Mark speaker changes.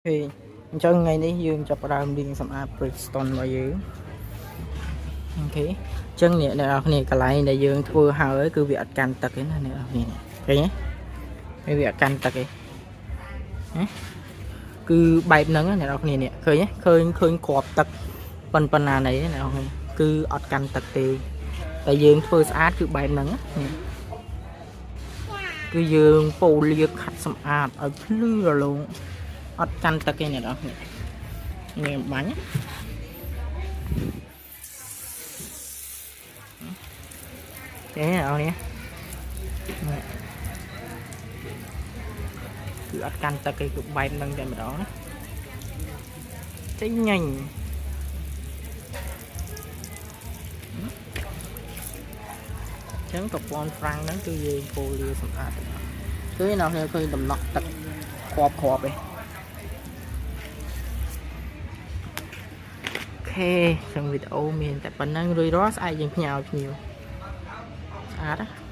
Speaker 1: OK អញ្ចឹងថ្ងៃនេះយើងចាប់ផ្ដើមលាងសម្អាត Bridgestone របស់យើង OK អញ្ចឹងអ្នកនរគ្នាកន្លែងដែលយើងធ្វើហើយគឺវាអត់កាន់ទឹកទេណាអ្នកនរគ្នាឃើញទេវាអត់កាន់ទឹកទេណាគឺបែបហ្នឹងអ្នកនរគ្នានេះឃើញទេឃើញឃើញគ្រាប់ទឹកប៉ុណ្ណាណីអ្នកនរគ្នាគឺអត់កាន់ទឹកទេតែយើងធ្វើស្អាតគឺបែបហ្នឹងនេះគឺយើងប៉ូលាខាត់សម្អាតឲ្យភ្លឺរលោងអត់កាន់ទឹកទេអ្នកនរគ្នានេះបាញ់ទេអ្នកនរគ្នាគឺអត់កាន់ទឹកទេគឺបែបហ្នឹងតែម្ដងណាចេញញ៉ាញ់ចឹងប្រព័ន្ធហ្វ្រាំងហ្នឹងគឺយើងប៉ូលាសម្អាតទាំងអស់គឺអ្នកនរឃើញដំណក់ទឹកគ្រាប់គ្រាប់ឯង OK ចឹងវីដេអូមានតែប៉ុណ្្នឹងរួចរាល់ស្អែកយើងផ្ញើឲ្យភ្ញៀវស្អាតណា។